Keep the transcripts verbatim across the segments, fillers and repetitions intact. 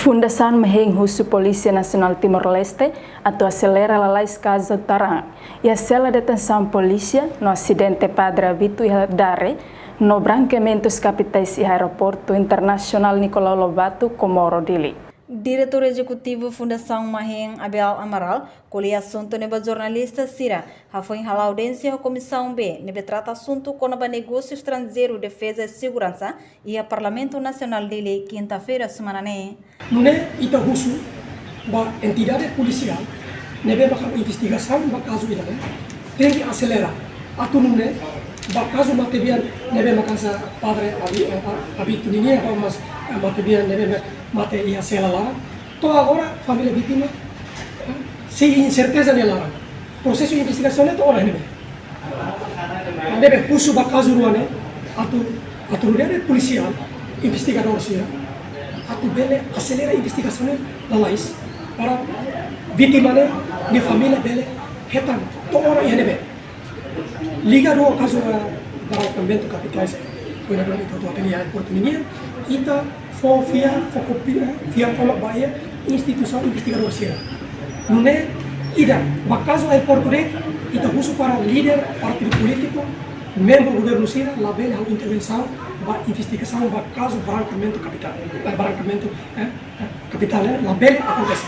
Fundasaun Mahein husu Polísia Nasionál Timor-Leste atu aselera lalais kazu taran iha sela detensaun polísia no asidente Padre Abito iha Dare, no brankeamentus kapitais iha Aeroportu Internasionál Nicolau Lobato, Comoro, Dili. Diretór Ezekutivu Fundasaun Mahein, Abel Amaral, ko'alia asuntu ne'ebé jornalista sira hafoin hala'o audiénsia ho Komisaun B ne'ebé trata asuntu kona-ba negósiu estranjeiru, defeza i seguransa iha Parlamentu Nasionál Dili, kinta-feira semana ne'e. Nune'e ita husu ba entidade polisiál ne'ebé maka investigasaun ba kazu ida-ne'e tenke aselera atu nune'e ba kazu matebian ne'ebé maka hanesan Padre Abi-, eh, Abito ninia, ba mas, eh, matebian ne'ebé ma-, mate iha sela laran. To'o agora família vítima, eh, sei inserteza nia laran. Prosesu investigasaun ne'e to'o agora ne'ebé. Ne'ebé husu ba kazu rua ne'e atu, atu autoridade polisiál, investigadór sira atu bele aselera investigasaun ne'e lalais para vítima ne'e nia família bele hetan to'o agora iha ne'ebé. Ligadu ho kazu, eh, brankeamentu kapitais, kuina doni ita atu atende iha aeroportu ninia, ita fó fiar, fó kopia, fiar tomak ba iha instituisaun investigadór sira. Nune'e ida, ba kazu aeroportu de'it, ita husu para líder partidu polítiku, membru governu sira labele halo intervensaun ba investigasaun ba kazu brankeamentu kapitál, ba brankeamentu, eh, eh, kapitál, eh, labele akontese.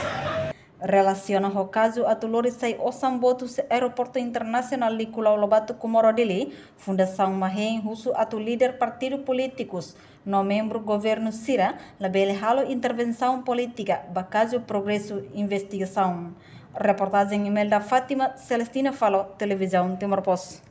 Relasiona ho kazu atu lori sai osan botus Aeroportu Internasionál Nicolau Lobato, Comoro, Dili, Fundasaun Mahein husu atu líder partidu polítikus no membru governu sira labele halo intervensaun polítika ba kazu progresu investigasaun. Reportajen Imelda Fátima, Celestina Falo, Televizaun Timor Post.